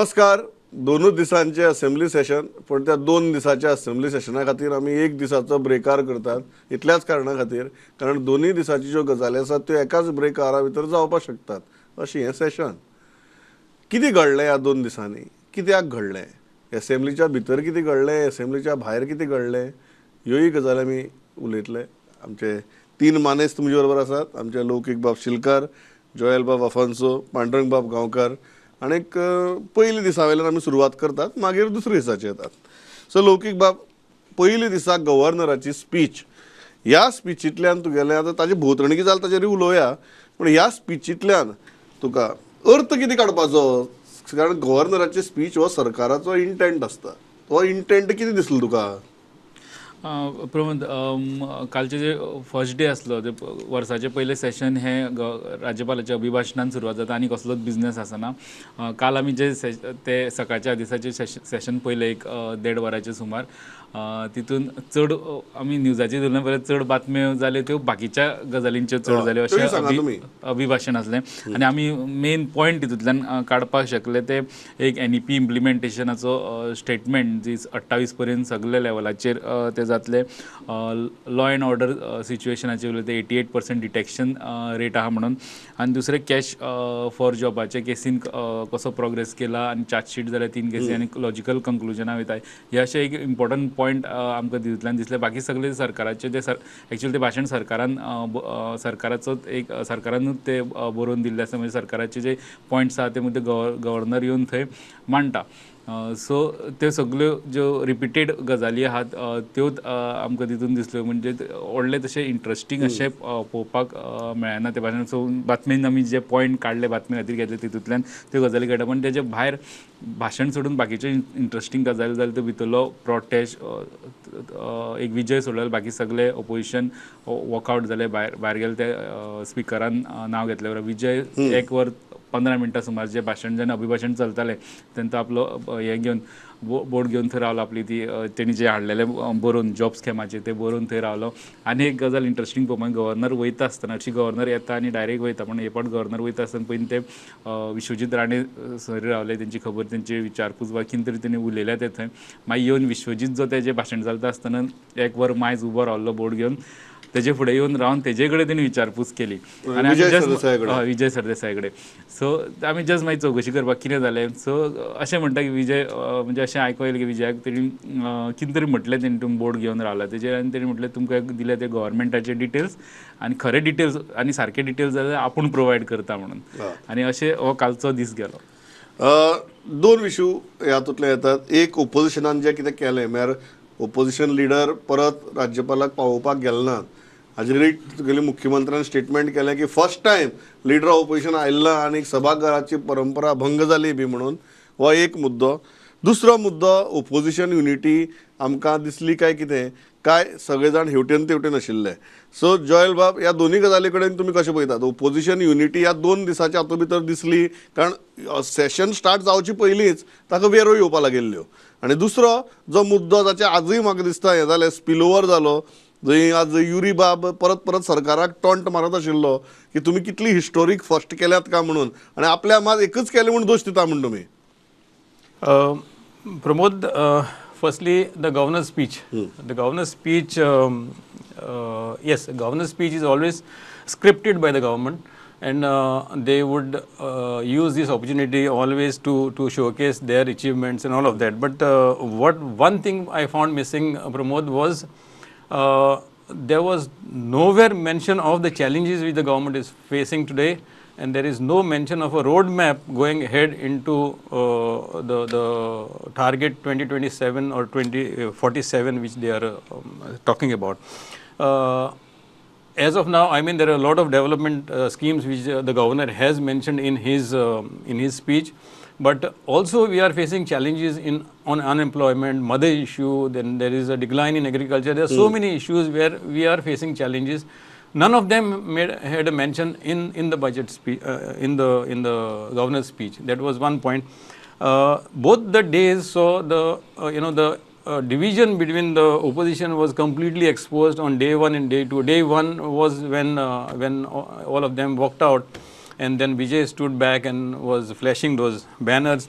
नमस्कार. दोनूच दिसांचे असेंब्ली सेशन, पूण त्या 2 दिसाच्या असेंब्ली सेशना खातीर आमी एक दिसाचो ब्रेकार करतात, इतल्याच कारणा खातीर, कारण दोनूय दिसाच्यो ज्यो गजाली आसात त्यो एकाच ब्रेकारा भितर जावपाक शकतात अशें हें सेशन. कितें घडलें ह्या 2 दिसांनी, कित्याक घडलें, एसेंब्लीच्या भितर कितें घडलें, एसेंब्लीच्या भायर कितें घडलें, ह्योय गजाली आमी उलयतले. आमचे 3 मानेस्त तुमचे बरोबर आसात, आमचे लौकीक बाब शिलकार, जोएल बाब अफान्सो, पांडुरंग बाब गांवकार. आनीक पयले दिसा वयल्यान आमी सुरवात करतात, मागीर दुसरे दिसाचे येतात. सो लौकीक बाब, पयले दिसा गव्हर्नराची स्पीच, ह्या स्पिचींतल्यान तुगेलें आतां ताजे भोंवतणी कितें जालें ताजेर उलोवया, पूण ह्या स्पिचींतल्यान तुका अर्थ कितें काडपाचो, कारण गव्हर्नराची स्पीच हो सरकाराचो इंटेंट आसता, तो इंटेंट कितें दिसलो तुका? प्रमोद, कालचे जे फर्स्ट डे आसलो ते वर्साचे पयलें सेशन हें राज्यपालाच्या अभिभाशणान सुरवात जाता आनी कसलोच बिजनेस आसना. काल आमी जे ते सकाळच्या दिसाचे सेशन पयलें एक 1.5 वरांचे सुमार, तितून चड आमी न्यूजाचे तुलनेन पळयल्यार चड बातम्यो जाल्यो त्यो बाकीच्या गजालींच्यो चड जाल्यो अशें अभिभाशण आसलें. आनी आमी मेन पॉयंट तितूंतल्यान काडपाक शकले ते एक NEP इम्प्लिमेंटेशनाचो स्टेटमेंट जी 28 पर्यंत सगळे लेवलाचेर ते जातले. लॉ एंड ऑर्डर सिच्युएशनाचे उलयता, 88% डिटेक्शन रेट आहा म्हणून. आनी दुसरें कॅश फॉर जॉबाचे केसीन कसो प्रोग्रेस केला आनी चार्जशीट जाल्या 3 केसी आनी लॉजिकल कंक्लुजनां वयता, हे अशें एक इम्पॉर्टंट पॉयंट आमकां तितूंतल्यान दिसले. बाकी सगळे सरकाराचे ते एक्चुअली ते भाशण सरकारान सरकाराचो एक सरकारानूच ते बरोवन दिल्ले आसा, म्हणजे सरकाराचे जे पॉयंट्स आहा ते मुद्दे गव्हर्नर येवन थंय मांडटा. सो त्यो सगल्यो ज्यो रिपीटेड गजाली आहात त्यो आमकां तितून दिसल्यो, म्हणजे व्हडलें तशें इंट्रस्टींग अशें पळोवपाक मेळना तें भाशण. सो बातमेन आमी जे पॉयंट काडले बातमे खातीर घेतले तितूंतल्यान त्यो गजाली कळटा, पण तेजे भायर भाशण सोडून बाकीच्यो इंट्रस्टींग गजाली जाल्यो. त्यो भितरलो प्रोटेस्ट एक विजय सोडलो, बाकी सगळे ओपोजिशन वॉकआवट जाले, भायर भायर गेले ते स्पिकरान नांव घेतले बरोबर. विजय 1 वर 15 मिनटां सुमार जे भाशण जेन्ना अभिभाशण चलतालें तेन्ना आपलो हें घेवन बोर्ड घेवन थंय रावलो, आपली ती तेणी जे हाडलेलें बरोवन जॉब स्कॅमाचेर ते बरोवन थंय रावलो. आनी एक गजाल इंट्रस्टींग पळोवपाक, गव्हर्नर वयता आसतना, अशी गव्हर्नर येता आनी डायरेक्ट वयता, पूण हे फावट गव्हर्नर वयता आसतना पयलीं ते विश्वजीत राणे सर रावले, तेंची खबर तेंची विचारपूस वा कितें तरी तेणी उलयल्या ते थंय. मागीर येवन विश्वजीत जो तेजें भाशण चलता आसतना 1 वर मायज उबो रावलो बोर्ड घेवन, तेजे फुडें येवन रावन तेजे कडेन तेणी विचारपूस केली आनी विजय सरदेसाय कडेन. सो आमी जस्ट मागीर चवकशी करपाक कितें जालें, सो अशें म्हणटा की विजय म्हणजे अशें आयको येयलें की विजयाक तेणी कितें तरी म्हटलें, तेणी तुमी बोर्ड घेवन रावला तेजेर, आनी तेणी म्हटलें तुमकां दिले ते गव्हर्मेंटाचे डिटेल्स आनी खरे डिटेल्स आनी सारके डिटेल्स जाल्यार आपूण प्रोवायड करता म्हणून. आनी अशें हो कालचो दीस गेलो. 2 विशू हातूंतले येतात. एक, ओपोजिशनान जें कितें केलें, म्हळ्यार ओपोजिशन लिडर परत राज्यपालाक पावोवपाक गेले नात. हाजेर तुगेले मुख्यमंत्र्यान स्टेटमेंट केलें की first time leader of opposition आयला आनी सभाघराची परंपरा भंग जाली बी म्हणून, हो एक मुद्दो. दुसरो मुद्दो, ओपोजिशन युनिटी आमकां दिसली काय कितें, काय सगळे जाण हेवटेन तेवटेन आशिल्ले. सो जोएल बाब, ह्या दोनूय गजाली कडेन तुमी कशें पळयतात? ओपोजिशन युनिटी ह्या 2 दिसाच्या हातूंत भितर दिसली, कारण सेशन स्टार्ट जावचे पयलींच ताका वेरो येवपा लागिल्ल्यो. आनी दुसरो जो मुद्दो जाचे आजूय म्हाका दिसता हें जालें, स्पिलोवर जालो, जंय आज युरी बाब परत परत सरकाराक टॉन्ट मारत आशिल्लो की तुमी कितली हिस्टोरीक फर्स्ट केल्यात का म्हणून, आनी आपल्या मात एकच केलें म्हूण दोश दिता म्हूण तुमी. Pramod, firstly the governor's speech. The governor's speech, yes, governor's speech is always scripted by the government, and they would use this opportunity always to showcase their achievements and all of that. But what one thing I found missing, Pramod, was there was nowhere mention of the challenges which the government is facing today, and there is no mention of a roadmap going ahead into the target 2027 or 2047 which they are talking about. As of now, I mean, there are a lot of development schemes which the governor has mentioned in his speech, but also we are facing challenges on unemployment, mother issue, then there is a decline in agriculture. There are so many issues where we are facing challenges. None of them had a mention in the budget speech, in the governor's speech. That was one point. Both the days saw the the division between the opposition was completely exposed on day 1 and day 2. Day 1 was when all of them walked out, and then Vijay stood back and was flashing those banners.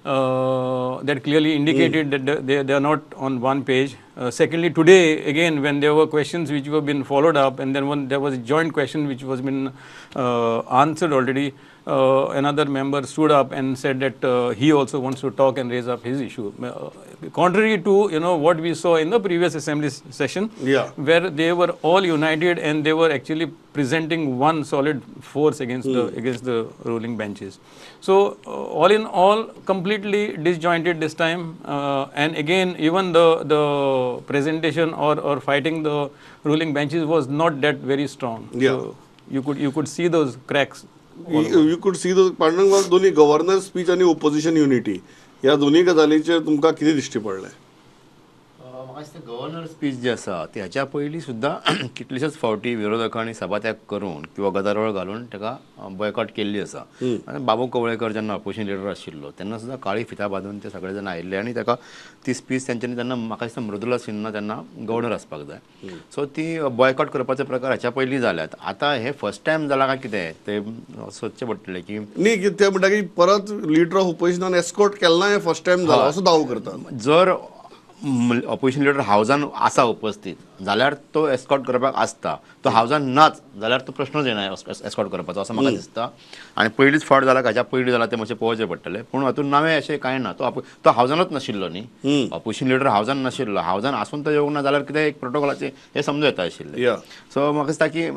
That clearly indicated that they are not on one page. Secondly, today again when there were questions which were been followed up, and then when there was a joint question which was been answered already, another member stood up and said that he also wants to talk and raise up his issue. Contrary to, you know, what we saw in the previous assembly session, where they were all united and they were actually presenting one solid force against the ruling benches. So all in all, completely disjointed this time, and again even the presentation or fighting the ruling benches was not that very strong. So you could see those cracks. You could see those. Pandurang दोन्ही governor speech आनी opposition unity ह्या दोन्ही गजालीचेर तुमकां कितें दिश्टी पडलें? म्हाका दिसता गव्हर्नर स्पीच जी आसा ती हाच्या पयलीं सुद्दां कितलेशेच फावटी विरोधकांनी सभात्याग करून किंवा गदारोळ घालून ताका बॉयकॉट केल्ली आसा. आनी बाबू कवळेकर जेन्ना ऑपोजिशन लिडर आशिल्लो तेन्ना सुद्दां काळी फिता बांदून ते सगळे जाण आयिल्ले आनी ताका ती स्पीच तेंच्यांनी तेन्ना म्हाका दिसता मृदुला सिन्हा तेन्ना गव्हर्नर आसपाक जाय. सो ती बॉयकॉट करपाचो प्रकार हाच्या पयलीं जाल्यात. आतां हे फर्स्ट टायम जाला काय कितें तें सोदचें पडटलें की न्ही ते म्हणटा की परत लिडर ऑफ ओपोजिशनान एस्कॉर्ट केला हें फर्स्ट टायम जाला असो दावो करतात. जर ऑपोजिशन लिडर हावजान आसा उपस्थित जाल्यार तो एस्कॉर्ट करपाक आसता, तो हावजान नाच जाल्यार तो प्रश्नच येना एस्कॉर्ट करपाचो असो म्हाका दिसता. आनी पयलींच फावट जाला हाच्या पयलीं जाला तें मातशें पळोवचें पडटलें. पूण हातूंत नवें अशें कांय ना. तो हावजानूच नाशिल्लो न्ही, ऑपोजिशन लिडर हावजान नाशिल्लो, हावजान आसून तो येवंक ना जाल्यार कितें एक प्रोटोकॉलाचें हें समजूं येता आशिल्लें. सो म्हाका दिसता की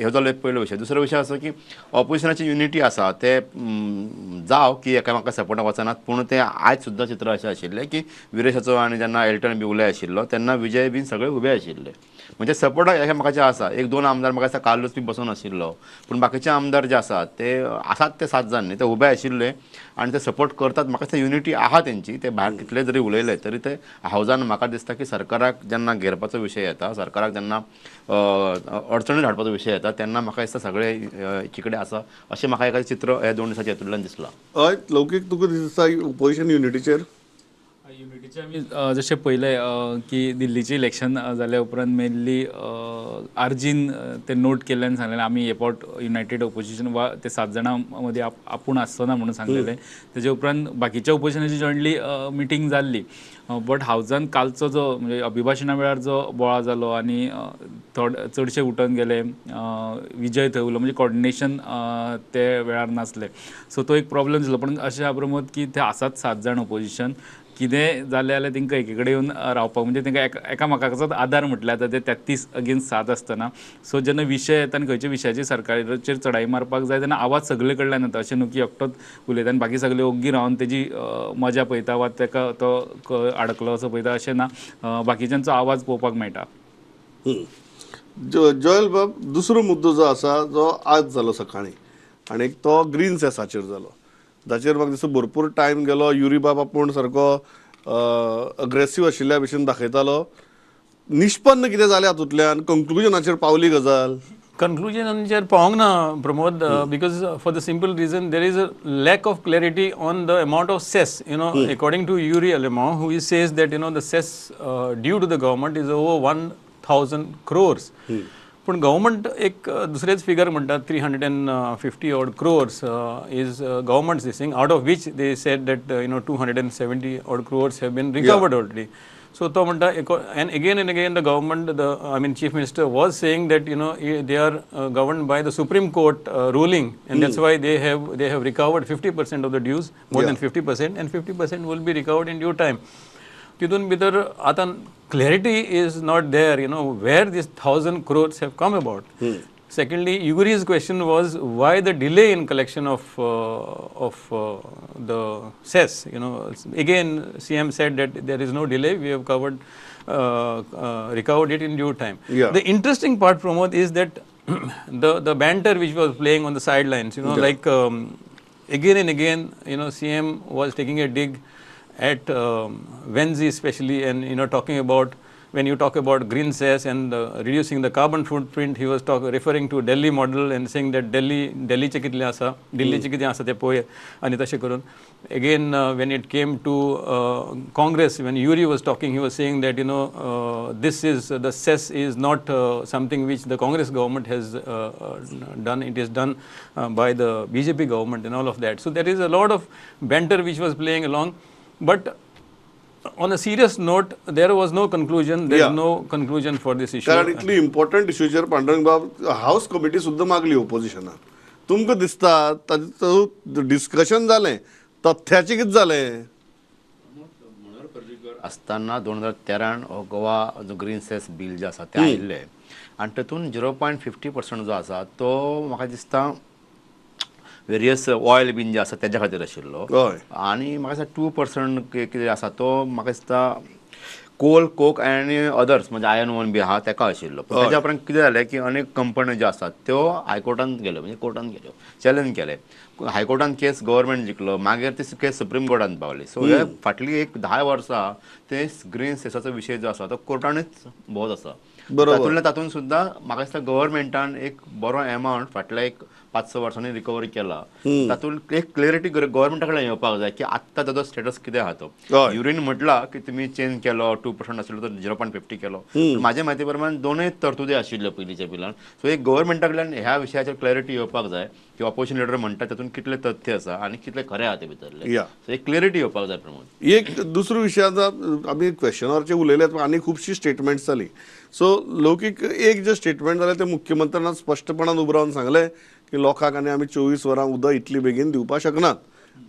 हो जालो एक पयलो विशय. दुसरो विशय असो की ऑपोजिशनाची युनिटी आसा ते जावं की एकामेका सपोर्टाक वचनात, पूण तें आयज सुद्दां चित्र अशें आशिल्लें की विरेशाचो आनी जेन्ना एल्टन बी उलय आशिल्लो तेन्ना विजय बीन सगळे उबे आशिल्ले, म्हणजे सपोर्ट हे म्हाका जे आसा एक दोन आमदार म्हाका दिसता कार्लूस बी बसून आशिल्लो, पूण बाकीचे आमदार जे आसात ते आसात ते 7 जाण न्ही ते उबे आशिल्ले आनी ते सपोर्ट करतात. म्हाका दिसता युनिटी आहा तेंची, ते भायर कितले जरी उलयले तरी ते हावजान म्हाका दिसता की सरकाराक जेन्ना घेरपाचो विशय येता, सरकाराक जेन्ना अडचणीत हाडपाचो विशय येता तेन्ना म्हाका दिसता सगळे एकी कडेन आसा अशें म्हाका एखादें चित्र ह्या 2 दिसाच्या हेतूंतल्यान दिसलां. हय लौकीक तुका दिसता ओपोजिशन युनिटीचेर? युनिटीचे आमी जशें पळयलें की दिल्लीचें इलेक्शन जाल्या उपरांत मेनली आरजीन ते नोट केल्ल्यान सांगलेलें आमी हे फावट युनायटेड ओपोजिशन वा ते 7 जाणां मदीं आपूण आसचो ना म्हणून सांगलेलें. तेजे उपरांत बाकीच्या ओपोजिशनाची जॉयंटली मिटींग जाल्ली, बट हावजान कालचो जो म्हणजे अभिभाशणा वेळार जो बोळा जालो आनी थोडे चडशे उठून गेले, विजय थंय उरलो, म्हणजे कॉर्डिनेशन ते वेळार नासलें. सो तो एक प्रॉब्लम जालो. पूण अशें प्रमोद की ते आसात 7 जाण ओपोजिशन, कितें जालें जाल्यार तांकां एके कडेन येवन रावपाक म्हणजे तांकां एकामेकाचोच आदार म्हटल्यार आतां ते 33-7 आसतना. सो जेन्ना विशय येता आनी खंयच्या विशयाचेर सरकाराचेर चढाई मारपाक जाय तेन्ना आवाज सगळे कडल्यान येता, अशें न्हू की एकटोच उलयता आनी बाकी सगळे ओग्गी रावन तेजी मजा पळयता वा ताका तो आडकलो असो पळयता, अशें ना, बाकीच्यांचो आवाज पळोवपाक मेळटा. जोयल बाब, दुसरो मुद्दो जो आसा जो आज जालो सकाळीं आनी तो ग्रीन सेसाचेर जालो, जाचेर म्हाका दिसता भरपूर टायम गेलो. युरी बाब आपूण सारको अग्रेसीव आशिल्ल्या भशेन दाखयतालो. निष्पन्न कितें जालें हातूंतल्यान? कंक्लुजनाचेर पावली गजाल? कंक्लुजनाचेर पावोंक ना Pramod, because for the simple reason there is a lack of clarity on the amount of cess. You know, according to Yuri Alemao, who says that you know the cess due to the government is over 1000 crores. पूण government एक दुसरेच figure म्हणटात 350 odd crores is government this thing, out of which they said that you know 270 odd crores have been recovered already. So तो म्हणटा and again and again the government, the I mean chief minister was saying that you know they are governed by the Supreme Court ruling and that's why they have recovered 50% of the dues, more than 50%, and 50% will be recovered in due time. तितून भितर आतां clarity is not there, you know, where this 1000 crores have come about. Secondly, Yuri's question was why the delay in collection of the cess. You know, again CM said that there is no delay, we have covered recovered it in due time. The interesting part, Pramod, is that the banter which was playing on the sidelines, you know, like again and again, you know, CM was taking a dig at Venzi especially, and you know, talking about When you talk about green cess and reducing the carbon footprint, he was referring to Delhi model and saying that Delhiचे कितले आसा, दिल्लीचे कितें आसा ते पळय आनी तशें करून. Again, when it came to Congress, when Yuri was talking, he was saying that, you know, this is the cess is not something which the Congress government has done. It is done by the BJP government and all of that. So there is a lot of banter which was playing along. But on a serious note, there was no conclusion. There is no conclusion for this issue. कारण इतली important इश्यूचेर Pandurang बाब house committee सुद्दां मागली ओपोजिशनान. तुमकां दिसता ताजें discussion जालें, तथ्याचें कितें जालें? मनोहर पर्रीकर आसतना 2013 हो गोवा जो ग्रीन सेस बील जे आसा तें आयिल्लें आनी तातूंत 0.50% जो आसा तो म्हाका दिसता वेरियस ऑयल बीन जे आसा तेज्या खातीर आशिल्लो आनी म्हाका दिसता 2% कितें आसा तो म्हाका दिसता कोल, कोक आनी अदर्स म्हणजे आयर्न ओन बी आहा तेका आशिल्लो. पूण तेज्या उपरांत कितें जालें की अनेक कंपन्यो ज्यो आसात त्यो हायकोर्टान गेल्यो, म्हणजे कोर्टान गेल्यो, चॅलेंज केलें. हायकोर्टान केस गव्हर्मेंट जिखलो, मागीर ती केस सुप्रीम कोर्टान पावली. सो हे फाटली एक 10 वर्सां ते ग्रीन सेसाचो विशय जो आसा तो कोर्टानूच भोंवत आसा. तातूंतल्या तातूंत सुद्दां म्हाका दिसता गव्हर्मेंटान एक बरो एमावंट फाटल्या एक 5-6 वर्सांनी रिकवर केला. तातूंत एक क्लॅरिटी गव्हर्मेंटा कडल्यान येवपाक जाय की आत्तां ताजो स्टेटस कितें आहा तो. युरीन म्हटला की तुमी चेंज केलो, 2% आशिल्लो तो 0.50 केलो. म्हाज्या म्हायती प्रमाण दोनूय तरतुदी आशिल्ल्यो पयलींच्या बिलान. सो एक गव्हर्मेंटा कडल्यान ह्या विशयाचेर क्लॅरिटी येवपाक जाय की ऑपोजिशन लिडर म्हणटा तातूंत कितले तथ्य आसा आनी कितले खरें आहा ते भितरले. सो एक क्लॅरिटी येवपाक जाय प्रमोद. एक दुसरो विशय आसा, आमी क्वेश्चन वरचे उलयले आनी खुबशी स्टेटमेंट्स जाली. सो लौकीक एक जे स्टेटमेंट जालें तें मुख्यमंत्र्यान स्पश्टपणान उबो रावन सांगलें की लोकांक आनी आमी 24 वरां उदक इतली बेगीन दिवपाक शकनात,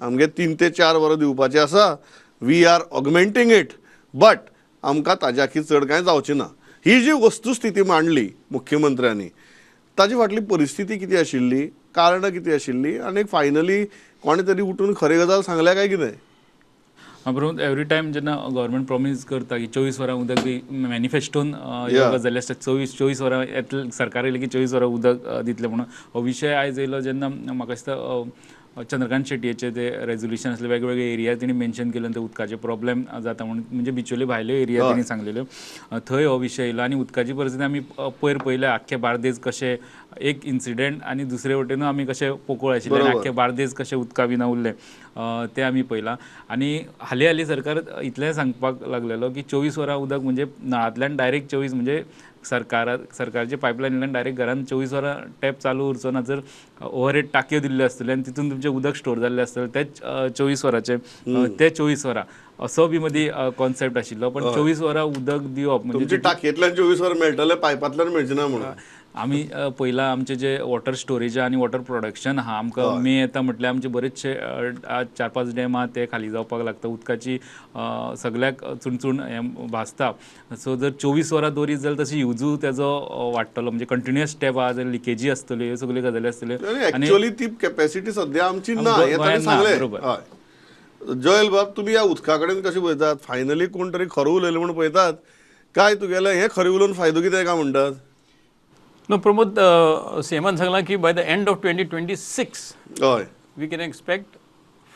आमगे 3 ते 4 वरां दिवपाचें आसा, we are augmenting it, but आमकां ताज्याकी चड कांय जावचें ना. ही जी वस्तुस्थिती मांडली मुख्यमंत्र्यांनी ताजी फाटली परिस्थिती कितें आशिल्ली, कारणां कितें आशिल्ली आनी फायनली कोणें तरी उठून खरी गजाल सांगल्या काय कितें? बरोबर. एवरी टायम जेन्ना गव्हर्मेंट प्रॉमीस करता की 24 वरां उदक मॅनिफेस्टोन गजाली आसता, 24 वरां येतले सरकार येयलें की 24 वरां उदक दितलें म्हणून. हो विशय आयज येयलो जेन्ना म्हाका दिसता चंद्रकांत शेटयेचे ते रेजोल्युशन आसले, वेगवेगळे एरिया तेणी मेन्शन केले, ते उदकाचे प्रॉब्लेम जाता म्हणून, म्हणजे बिचोले भायल्यो एरिया तेणी सांगलेल्यो, थंय हो विशय येयलो. आनी उदकाची परिस्थिती आमी पयर पळयल्या, आख्खे बार्देज कशें एक इन्सिडंट आनी दुसरे वटेन आमी कशें पोकोळ आशिल्ले आनी आख्खे बार्देज कशें उदका विना उरलें तें आमी पळयलां. आनी हालीं हालीं सरकार इतलें सांगपाक लागलेलो की 24 वरां उदक म्हणजे नळांतल्यान डायरेक्ट 24 म्हणजे सरकारचे पायपलायनींतल्यान डायरेक्ट घरान 24 वरां टॅप चालू उरचो ना, जर ओवरहेड टाकयो दिल्ल्यो आसतल्यो आनी तितून तुमचें उदक स्टोर जाल्लें आसतलें तेच 24 वरांचें, ते 24 वरां असो बी मदीं कॉन्सेप्ट आशिल्लो. पण 24 वरां उदक दिवप म्हणजे टाकयेंतल्यान 24 वरां मेळटलें, पायपांतल्यान मेळचें ना म्हणून. आमी पयलां आमचे जे वॉटर स्टोरेज आनी वॉटर प्रोडक्शन आहा, आमकां मे येता म्हटल्यार आमचे बरेचशे 4-5 डॅम आहा ते खाली जावपाक लागता, उदकाची सगळ्याक चुणचूण हें भासता. सो जर 24 वरां दवरीत जाल्यार तशी युजू तेजो वाडटलो, म्हणजे कंटिन्युअस टॅप आहा जाल्यार लिकेजी आसतल्यो, ह्यो सगल्यो गजाली आसतल्यो. एक्चुअली ती कॅपॅसिटी सद्या आमची ना हें ताणें सांगलें. बरोबर. जोयल बाब, तुमी ह्या उदका कडेन कशें पळयतात? फायनली कोण तरी खरो उलयलें म्हूण पळयतात काय तुगेलें हें खरें उलोवन फायदो कितें काय म्हणटात? No, Pramod, सीएमान सांगला की by the end of 2026 we can expect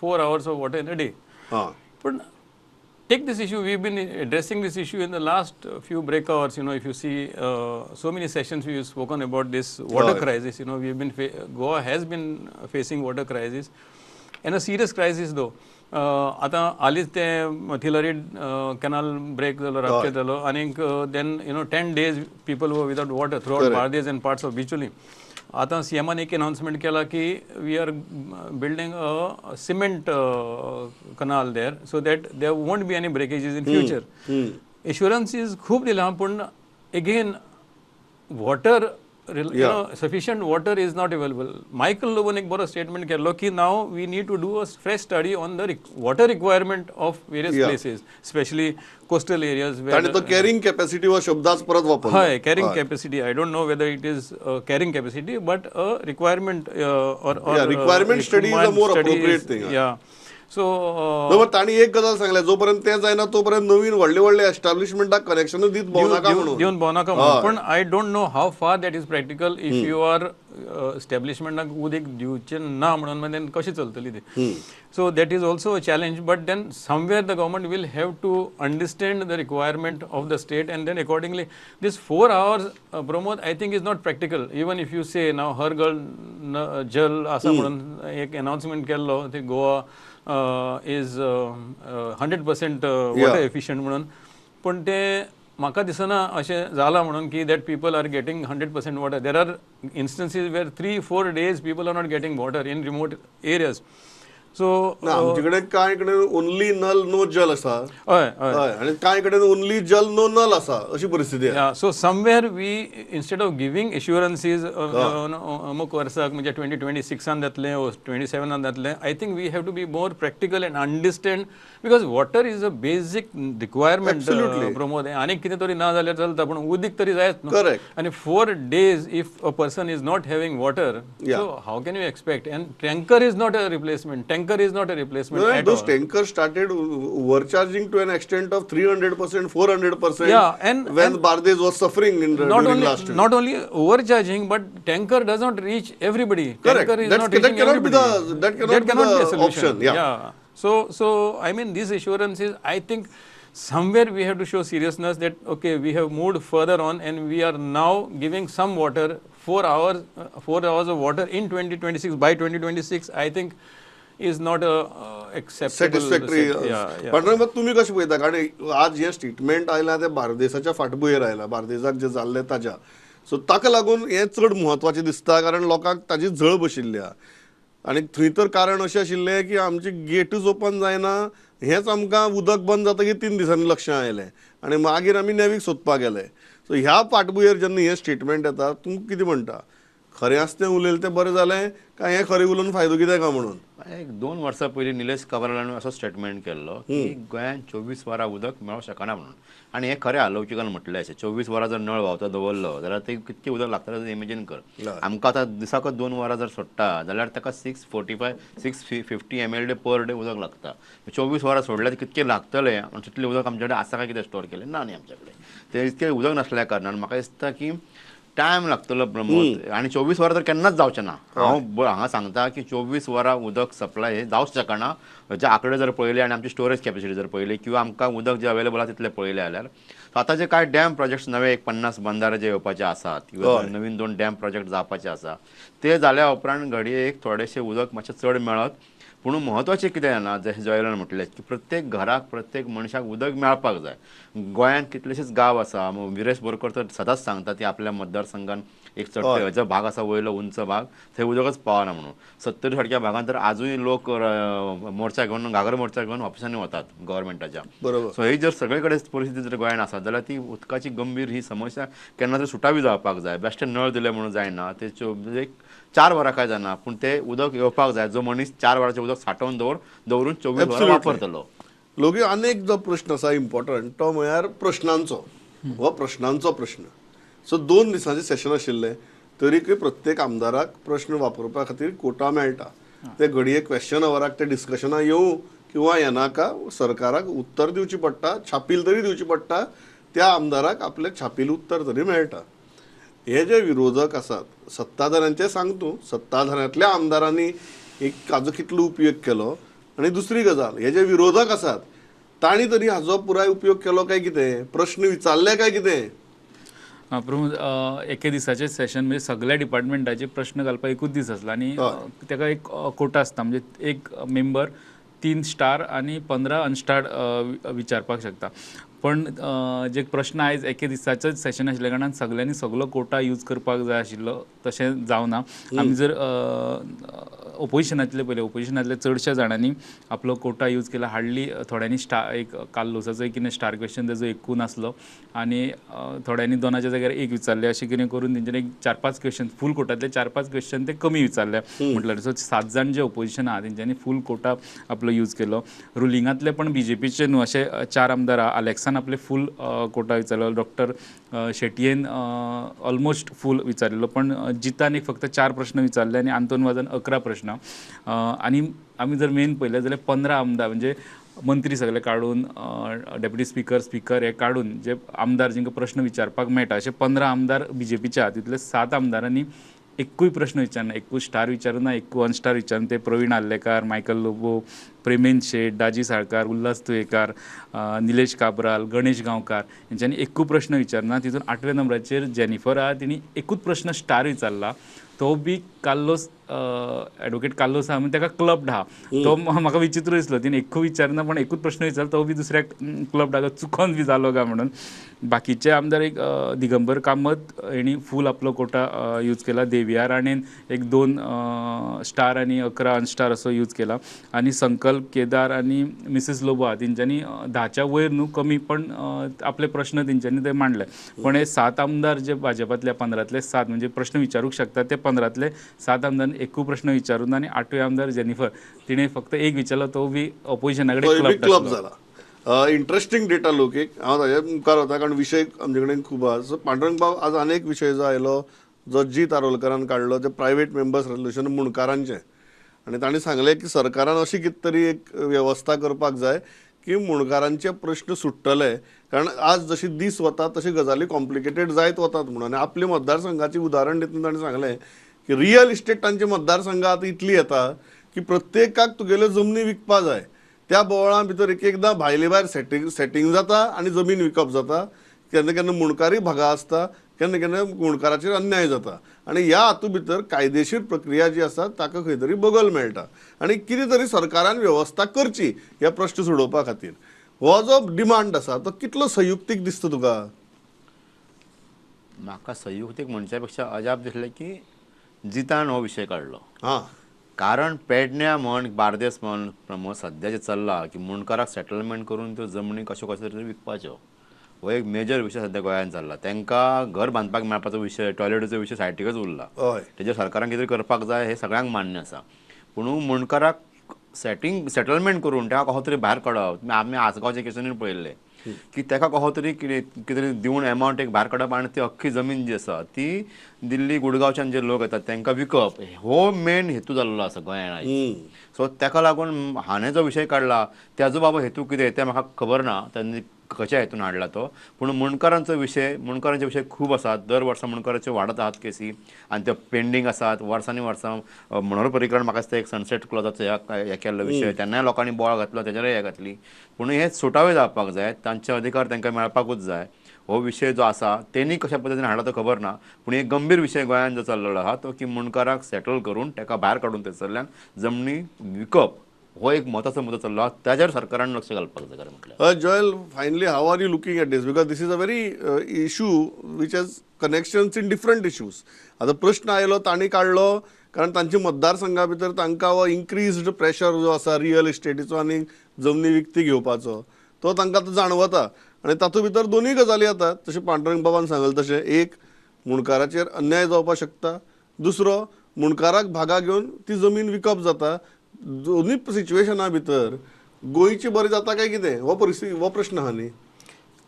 4 hours of water in a day. But take this issue, we've been addressing this issue in the last few break hours. You know, if you see so many sessions we have spoken about this water crisis. You know, we've been Goa has been facing water crisis, and a serious crisis though. आतां हालींच ते थिलरी canal break जालो, rupture जालो, आनीक then you know 10 days people were without water throughout Bardez and parts of Bicholim. आतां सीएमान एक announcement केला की we are building a cement canal there so that there won't be any breakages in future. Assurances खूब दिला, पूण again water, you know, sufficient water is not available. Michael Lobon एक बरो statement केल्लो की now we need to do a fresh study on the water requirement of various places, specially coastal areas. ताणें तो carrying capacity हो शब्दाच परत वापरलो. हय, carrying capacity. I don't know whether it is carrying capacity, but a requirement or requirement study is a more appropriate thing. Yeah. So तांणी एक गजाल सांगल्या, जो पर्यंत तें जायना तो पर्यंत नवीन व्हडले व्हडले एस्टाब्लिशमेंटाक कनेक्शन दीत भोंवनाका म्हणून, दिवन भोंवनाका म्हणून. पण I don't know how far that is practical. If you are एस्टॅब्लिशमेंटाक उदीक दिवचें ना म्हणून मागीर कशें चलतली ती. So that is also a challenge, but then somewhere the government will have to understand the requirement of the state and then accordingly. This 4 hours Pramod I think is not practical. Even if you say now Har Ghar Jal आसा म्हणून एक announcement केल्लो, ते Goa is 100% water efficient म्हणून, पण ते म्हाका दिसना अशें जालां म्हणून की that people are getting 100% water. There are instances where 3-4 days people are not getting water in remote areas. So आमचे कडेन कांय कडेन ओनली नल नो जल आसा, हय हय, आनी कांय कडेन ओनली जल नो नल आसा, अशी परिस्थिती आसा. So somewhere we instead of giving assurances अमुक वर्साक म्हणजे 2026 जातलें ओ 27 जातलें, I think we have to be more practical and understand, because water is a basic requirement. Pramod, आनीक कितें तरी ना जाल्यार चलता, पूण उदीक तरी जायच न्हू. आनी 4 days if a person is not having water, so how can you expect? And tanker is not a replacement. Tanker is not a replacement. No, at those all. Tankers started overcharging to an extent of 300%, 400%. Yeah, and when Bardez was suffering in the during last year. Not only overcharging, but tanker does not reach everybody. Correct. Tanker is not reaching everybody. That cannot be the option. Yeah. Yeah. So I mean, these assurances, I think somewhere we have to show seriousness that okay, we have moved further on and we are now giving some water, 4 hours, 4 hours of water in 2026. By 2026, I think is not a acceptable, satisfactory. पण मग तुम्ही कशें पळयता, कारण आज हें statement आयलां तें बार्देसाच्या फाटभुंयेर आयलां, बार्देसाक जें जाल्लें ताज्या, सो ताका लागून हें चड म्हत्वाचें दिसता, कारण लोकांक ताजी झळ बशिल्ली आहा. आनी थंय तर कारण अशें आशिल्लें की आमची गेटूच ओपन जायना, हेंच आमकां उदक बंद जातकीर 3 दिसांनी लक्षां आयलें आनी मागीर आमी नेवीक सोदपाक गेले. सो ह्या फाटभुंयेर जेन्ना हें स्टेटमेंट येता, तुमकां कितें म्हणटा, खरें आसा तें उलयलें तें बरें जालें काय हें खरें उलोवन फायदो कितें काय म्हणून? एक 2 वर्सां पयलीं निलेश काब्रालान असो स्टेटमेंट केल्लो की गोंयांत 24 वरां उदक मेळोंक शकना म्हणून, आनी हें खरें आलोवचिकान म्हटलें अशें. 24 वरां जर नळ व्हांवता दवरलो जाल्यार ते कितकें उदक लागतलें तें इमेजीन कर. आमकां आतां दिसाकच 2 वरां जर सोडटा जाल्यार ताका 645, 650 ml per day उदक लागता. 24 वरां सोडल्यार कितकें लागतलें आनी तितलें उदक आमचे कडेन आसा काय कितें स्टोर केलें ना न्ही आमचे कडेन. तें इतकें उदक नासल्या कारणान म्हाका दिसता की टायम लागतलो प्रमोद, आनी 24 वरां तर केन्नाच जावचें ना. हांव हांगा सांगता की 24 वरां उदक सप्लाय हे जावंक शकना. जे आंकडे जर पळयले आनी आमची स्टोरेज कॅपेसिटी जर पळयली किंवा आमकां उदक जें अवेलेबल आसा तितलें पळयलें जाल्यार आतां जे कांय डॅम प्रोजेक्ट्स नवे एक 50 बंधारे जे येवपाचे आसात किंवा नवीन 2 डॅम प्रोजेक्ट जावपाचे आसा, ते जाल्या उपरांत घडये एक थोडेशें उदक मातशें चड मेळत. पूण म्हत्वाचें कितें जाणा, जशें जॉयलान म्हटलें की प्रत्येक घराक प्रत्येक मनशाक उदक मेळपाक जाय. गोंयांत कितलेशेच गांव आसा, विरेश बोरकर तर सदांच सांगता की आपल्या मतदारसंघान एक चड जो भाग आसा वयलो उंच भाग थंय उदकच पावना म्हणून. 70 सारक्या भागान तर आजूय लोक मोर्चा घेवन, घागर मोर्चा घेवन ऑफिसांनी वतात गव्हर्मेंटाच्या. सो ही जर सगळे कडेन परिस्थिती जर गोंयांत आसा जाल्यार ती उदकाची गंभीर ही समस्या केन्ना तरी सुटावी जावपाक जाय. बेश्टे नळ दिले म्हणून जायना, ते एक 4 वरां काय जायना, पूण ते उदक येवपाक जाय. जो मनीस 4 वरांचें उदक सांठोवन दवरून 24 वरां वापरतलो. लोकी अनेक जो प्रश्न आसा इम्पॉर्टंट तो म्हळ्यार प्रश्नांचो, हो प्रश्नांचो प्रश्न. सो 2 दिसांचें सेशन आशिल्लें तरीकय प्रत्येक आमदाराक प्रश्न वापरपा खातीर कोटा मेळटा. ते घडये क्वेश्चन अवराक ते डिस्कशनाक येवं किंवा येनाका, सरकाराक उत्तर दिवचें पडटा, छापील तरी दिवचें पडटा, त्या आमदाराक आपलें छापील उत्तर तरी मेळटा. हे जे विरोधक आसात सत्ताधाऱ्यांचे सांग तूं, सत्ताधाऱ्यांतल्या आमदारांनी एक हाजो कितलो उपयोग केलो, आनी दुसरी गजाल हे जे विरोधक आसात तांणी तरी हाजो पुराय उपयोग केलो काय कितें, प्रश्न विचारले काय कितें? प्रमोद, एके दिसाचें सेशन म्हणजे सगळ्या डिपार्टमेंटाचे प्रश्न घालपाक एकूच दीस आसलो आनी ताका एक कोटा आसता, म्हणजे एक मेंबर 3 स्टार आनी 15 अनस्टार्ड विचारपाक शकता. पण जे प्रश्न आयज एके दिसाचेच सेशन आशिल्ल्या कारणान सगळ्यांनी सगळो कोटा यूज करपाक जाय आशिल्लो, तशें जावना. आमी जर ओपोजिशनांतले पळयले, ओपोजिशनांतले चडश्या जाणांनी आपलो कोटा यूज केला. हार्डली थोड्यांनी स्टार एक कार्लोसाचो एक कितें स्टार क्वेश्चन तेजो एकूय नासलो आनी थोड्यांनी 2च्या जाग्यार 1 विचारले, अशें कितें करून तेंच्यांनी एक 4-5 क्वेश्चन फूल कोटांतले 4-5 क्वेश्चन ते कमी विचारले. म्हटल्यार सो 7 जाण जे ओपोजिशन आहा तेंच्यांनी फूल कोटा आपलो यूज केलो. रुलिंगांतले पण बीजेपीचे न्हू अशे 4 आमदार आहा, अलेक्सान आपले फूल कोटा विचारलो, डॉक्टर शेटयेन ऑलमोस्ट फूल विचारलेलो, पण जितान एक फक्त 4 प्रश्न विचारले आनी आंतोन वाजान 11 प्रश्न. प्रश्न. आनी आमी जर मेन पळयलें जाल्यार 15 आमदार म्हणजे मंत्री सगळे काडून, डेप्युटी स्पिकर, स्पिकर हे काडून जे आमदार जेंकां प्रश्न विचारपाक मेळटा अशे 15 आमदार बीजेपीच्या, तितले 7 आमदारांनी एकूय प्रश्न विचारना, एकूय स्टार विचारूना, एकूय अनस्टार विचारून. ते प्रवीण आर्लेकार, मायकल लोबो, प्रेमेंद शेट, दाजी साळकार, उल्हास तुयेकार, निलेश काब्राल, गणेश गांवकार हेंच्यांनी एकूय प्रश्न विचारना. तितून 8व्या नंबराचेर जेनिफर आहा, तिणी एकूच प्रश्न स्टार विचारला, तो बी कार्लोस एडवोकेट कार्लोस आहा म्हण ताका क्लब्ड आहा. तो म्हाका विचित्र दिसलो, तिणें एकूय विचारना पण एकूच प्रश्न विचारलो, तो बी दुसऱ्याक क्लब्ड आहा, चुकोन बी जालो काय म्हणून. बाकीचे आमदार एक दिगंबर कामत हेणी फूल आपलो कोटा यूज केला, देविया राणेन एक 2 स्टार आनी 11 अनस्टार असो यूज केला, आनी संकल्प केदार आनी मिसीस लोबो आहा तेंच्यांनी 10च्या वयर न्हू कमी पण आपले प्रश्न तेंच्यांनी ते मांडले. पण हे 7 आमदार जे भाजपांतले 15तले 7 म्हणजे प्रश्न विचारूंक शकता ते 15तले 7 आमदार एकूय प्रश्न विचारून, आनी 8वे आमदार जेनिफर तिणें फक्त एक विचारलो, तो बी ऑपोजिशना कडेन क्लब जाला. इंट्रस्टिंग डेटा लोक एक हांव ताज्या मुखार वता कारण विशय आमचे कडेन खूब आहा. सो पांडुरंग बाब, आज आनी एक विशय जो आयलो जो जीत आरोलकरान काडलो, ते प्रायवेट मेंबर्स रेजोल्युशन मुणकारांचें, आनी तांणी सांगलें की सरकारान अशी कितें तरी एक वेवस्था करपाक जाय की मुणकारांचे प्रश्न सुट्टले, कारण आज जशी दीस वता तशी गजाली कॉम्प्लिकेटेड जायत वतात म्हणून. आनी आपल्या मतदारसंघाचें उदाहरण दितना ताणें सांगलें की रियल इस्टेट तांचे मतदारसंघ आतां इतली येता की प्रत्येकाक तुगेल्यो जमनी विकपा जाय, त्या बोवाळां भितर एक एकदां भायले भायर सेटिंग जाता आनी जमीन विकप जाता. केन्ना केन्ना मुणकारी भागा आसता, केन्ना केन्ना मुणकाराचेर अन्याय जाता, आनी ह्या हातूंत भितर कायदेशीर प्रक्रिया जी आसा ताका खंय तरी बगल मेळटा आनी कितें तरी सरकारान वेवस्था करची ह्या प्रश्न सोडोवपा खातीर. हो जो डिमांड आसा तो कितलो संयुक्तीक दिसता तुका? म्हाका संयुक्तीक म्हणच्या पेक्षा अजाप दिसलें की जितान हो विशय काडलो. हां, कारण पेडण्या म्हण बार्देस म्हण सद्या जें चल्लां की मुंडकाराक सेटलमेंट करून त्यो जमनी कश्यो कश्यो तरी विकपाच्यो, हो एक मेजर विशय सद्या गोंयांत चल्ला. तांकां घर बांदपाक मेळपाचो विशय, टॉयलेटीचो विशय सायटीकच उरला, तेजेर सरकारान कितें करपाक जाय हें सगळ्यांक मान्य आसा. पूण मुंडकाराक सेटलमेंट करून ताका कसो तरी भायर काडप, आमी आसगांवच्या केसीनूय पळयल्लें की ताका कसो तरी कितें तरी दिवन एमावंट एक भायर काडप आनी ती अख्खी जमीन जी आसा ती दिल्ली गुडगांवच्यान जे लोक येतात तांकां विकप, हो मेन हेतू जाल्लो आसा गोंयांत. सो ताका लागून हाणें जो विशय काडला ताजो बाबा हेतू कितें तें म्हाका खबर ना, तांणी खंयच्या हेतून हाडला तो. पूण मुंडकारांचो विशय, मुंडकारांचे विशय खूब आसात, दर वर्सा मुंडकाराचे वाडत आहात केसी आनी ते पेंडींग आसात वर्सांनी वर्सां. मनोहर पर्रीकरान म्हाका दिसता एक सनसेट क्लॉजाचो ह्या केल्लो विशय, तेन्नाय लोकांनी बोवाळ घातलो, तेजेरय हें घातली. पूण हे सुटावे जावपाक जाय, तांचे अधिकार तांकां मेळपाकूच जाय. हो विशय जो आसा तेणी कशा पद्दतीन हाडला तो खबर ना, पूण एक गंभीर विशय गोंयांत जो चल्लेलो आहा तो की मुंडकाराक सेटल करून ताका भायर काडून थंयसरल्यान जमनी विकप हो एक महत्वाचो मुद्दो चल्लो आहा, ताजेर सरकारान लक्ष घालपाक जाय. खरें म्हटल्यार Joel, finally how are you looking at this, because this is a very issue which has connections in different issues. आतां प्रश्न आयलो तांणी काडलो कारण तांच्या मतदारसंघा भितर तांकां हो इन्क्रीज्ड प्रेशर जो आसा रियल इस्टेटीचो आनी जमनी विकती घेवपाचो तो तांकां आतां जाणवता, आनी तातूंत भितर दोनूय गजाली येतात. जशें पांडुरंग बाबान सांगलें तशें, एक मुंडकाराचेर अन्याय जावपाक शकता, दुसरो मुंडकाराक भागा घेवन ती जमीन विकप जाता. दोनूय सिच्युएशना भितर गोंयची बरें जाता काय कितें हो परिस्थिती, हो प्रश्न आहा न्ही.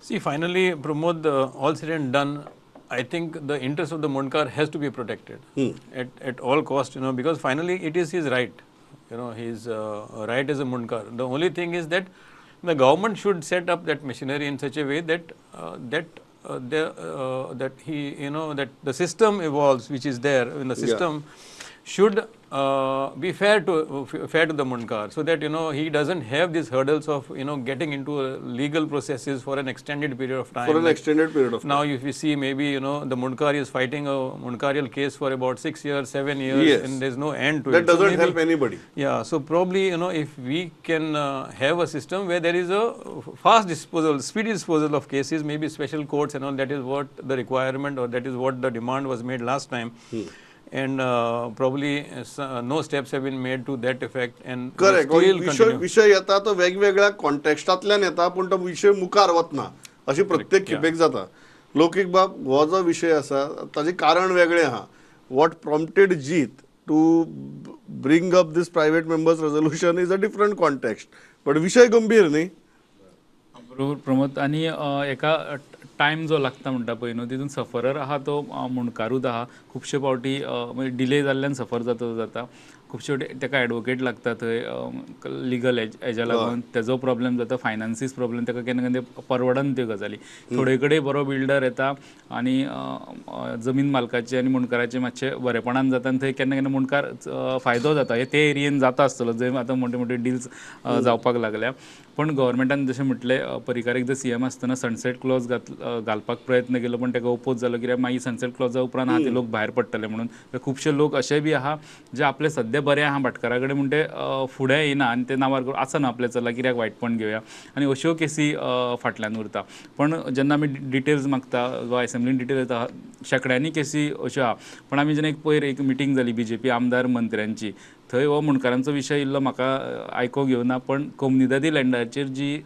See, finally Pramod, all said and done, I think the interest of the Mundkar has to be protected at all cost, you know, because finally it is his right, you know, his right as a Mundkar. The only thing is that the government should set up that machinery in such a way that that he, you know, that the system evolves, which is there in the system, should be fair to the Mundkar, so that, you know, he doesn't have these hurdles of, you know, getting into legal processes for an extended period of time. For an extended period of time. Now, if you see, maybe, you know, the Mundkar is fighting a Mundkarial case for about 6 years, 7 years, yes, and there's no end to that it. That doesn't so maybe, help anybody. Yeah, so probably, you know, if we can have a system where there is a fast disposal, speedy disposal of cases, maybe special courts and all, that is what the requirement or that is what the demand was made last time. And probably no steps have been made to that effect, and correct, still continue. विषय येता तो वेगवेगळ्या कॉन्टेक्स्टांतल्यान येता, पूण तो विशय मुखार वतना अशी प्रत्येक खेपेक जाता. लौकीक बाब, हो जो विशय आसा ताजें कारण वेगळें आहा. What prompted Jeet to bring up this private members resolution is a different context, but विशय गंभीर न्ही. बरोबर प्रमोद, आनी एका टायम जो लागता म्हणटा पळय न्हू, तितून सफरर आहा तो मुंडकारूच आहा. खुबशे फावटी म्हणजे डिले जाल्ल्यान सफर जाता जाता. खुबशे फावटी ताका एडवोकेट लागता थंय लिगल हेज्या लागून तेजो प्रॉब्लेम जाता, फायनान्सीस प्रॉब्लेम, ताका केन्ना केन्ना परवडना त्यो गजाली. थोडे कडेन बरो बिल्डर येता आनी जमीन मालकाचे आनी मुंडकाराचे मातशे बरेपणान जाता आनी थंय केन्ना केन्ना मुंडकार फायदो जाता. हे ते एरियेन जाता आसतलो जंय आतां मोटे मोटे डिल्स जावपाक लागल्या. पण गव्हर्मेंटान जशें म्हटलें पर्रीकार एकदां सीएम आसतना सनसेट क्लॉज घालपाक प्रयत्न केलो, पण ताका ओपोज जालो कित्याक मागीर सनसेट क्लॉजा उपरांत आहा ते लोक भायर पडटले म्हणून. खुबशे लोक अशे बी आहा जे आपले सद्या बरे आहा भाटकारा कडेन म्हूण ते फुडें येना आनी ते नांवार आसना आपलें चला कित्याक वायटपण घेवया, आनी अश्यो केसी फाटल्यान उरता. पण जेन्ना आमी डिटेल्स मागता वा एसेंब्लीन डिटेल येता शेंकड्यांनी केसी अश्यो आहा. पण आमी जेन्ना एक पयर एक मिटींग जाली बीजेपी आमदार मंत्र्यांची, थंय हो मुंडकारांचो विशय इल्लो म्हाका आयकोंक येवना, पण कोमुनिदादी लँडाचेर जी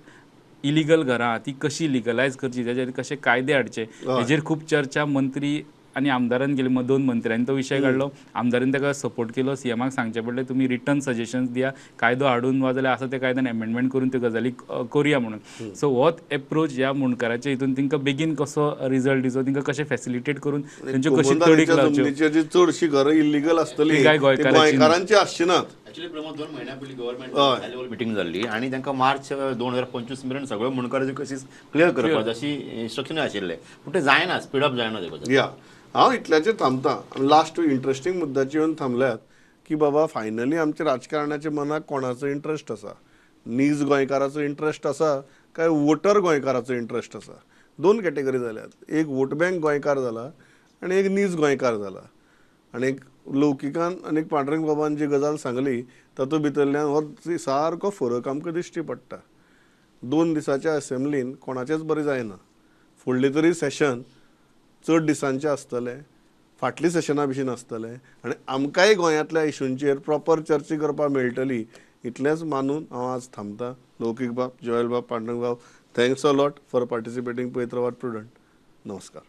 इलिगल घरां ती कशी लिगलायज करची, ताचेर कशे कायदे हाडचे हेजेर खूब चर्चा मंत्री आनी आमदारान केली. दोन मंत्र्यांनी तो विशय काडलो, आमदारान ताका सपोर्ट केलो. सीएमाक सांगचें पडलें तुमी रिटर्न सजेशन्स दिया, कायदो हाडून वा जाल्यार आसा त्या कायद्यान एमेंडमेंट करून त्यो गजाली करुया म्हणून. सो होच एप्रोच ह्या मुंडकाराच्या हितून तांकां बेगीन कसो रिजल्ट दिवचो, तांकां कशें फेसिलिटेट करून तेंच्यो कशी तडीक लावच्यो. चडशी घरां इलिगल आसतली गोंयकारांची आसची नात. एक्चुअली प्रमोद, 2 म्हयन्या पयलीं गव्हर्मेंट हाय लेवल मिटींग जाल्ली आनी तांकां मार्च 2025 मेरेन सगळ्यो मुंडकाराच्यो केसीस क्लियर करपाच्यो अशी इन्स्ट्रक्शन आशिल्लें, पूण तें जायना, स्पीड अप जायना ते. या हांव इतल्याचेर थांबता. लास्ट इंट्रस्टींग मुद्द्याचेर येवन थांबल्यात की बाबा फायनली आमच्या राजकारणाच्या मनाक कोणाचो इंट्रस्ट आसा, नीज गोंयकाराचो इंट्रस्ट आसा काय वोटर गोंयकाराचो इंट्रस्ट आसा. दोन कॅटेगरी जाल्यात, एक वोट बँक गोंयकार जाला आनी एक नीज गोंयकार जाला. आनी एक लौकिकान आनी एक पांडुरंग बाबान जी गजाल सांगली तातूंत भितरल्यान हो सारको फरक आमकां दिश्टी पडटा. 2 दिसाच्या असेंब्लीन कोणाचेंच बरें जायना. फुडलें तरी सेशन चड दिसांचें आसतलें, फाटली सेशना भशेन आसतलें आनी आमकांय गोंयांतल्या इशूंचेर प्रॉपर चर्चा करपाक मेळटली इतलेंच मानून हांव आज थांबता. लौकीक बाब, जोएल बाब, पांडुरंग बाब, thanks a lot for participating. पळयत रावात प्रुडंट. नमस्कार.